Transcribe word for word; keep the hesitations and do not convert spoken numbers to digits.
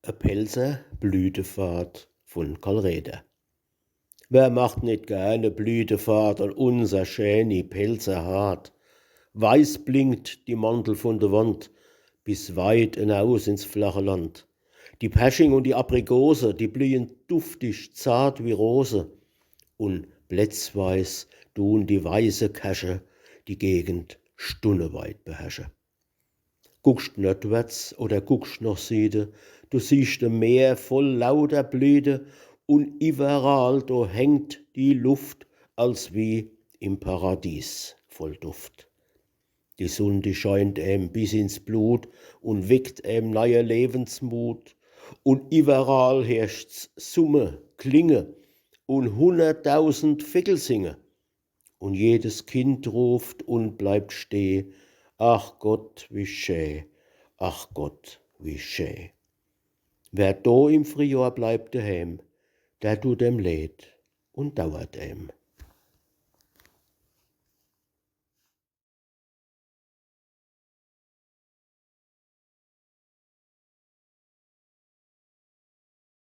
E Pälzer Blütefahrt vun Karl Räder. Wer macht nit gern e Blütefahrt an unser schäni Pälzer Haardt? Weiß blinkt die Mantel vun de Wand bis weit enaus ins flache Land. Die Persching un die Aprikose, die blühen duftig, zart wie Rose. Un plätzweis dun die weiße Käsche die Gegend stunneweit beherrsche. Guckscht nordwärts oder guckscht noch Siede, du siehscht e Meer voll lauter Blüte, un iwwerall do hängt die Luft als wie im Paradies voll Duft. Die Sunn, die scheint em bis ins Blut un weckt em neie Lewensmut. Un iwwerall heerscht's summe, klinge un hunnertdausend Vegel singe. Un jedes Kind ruft un bleibt steh: Ach Gott, wie schä, ach Gott, wie schä. Wer do im Friehjohr bleibt deheem, der dut em leed un dauert em.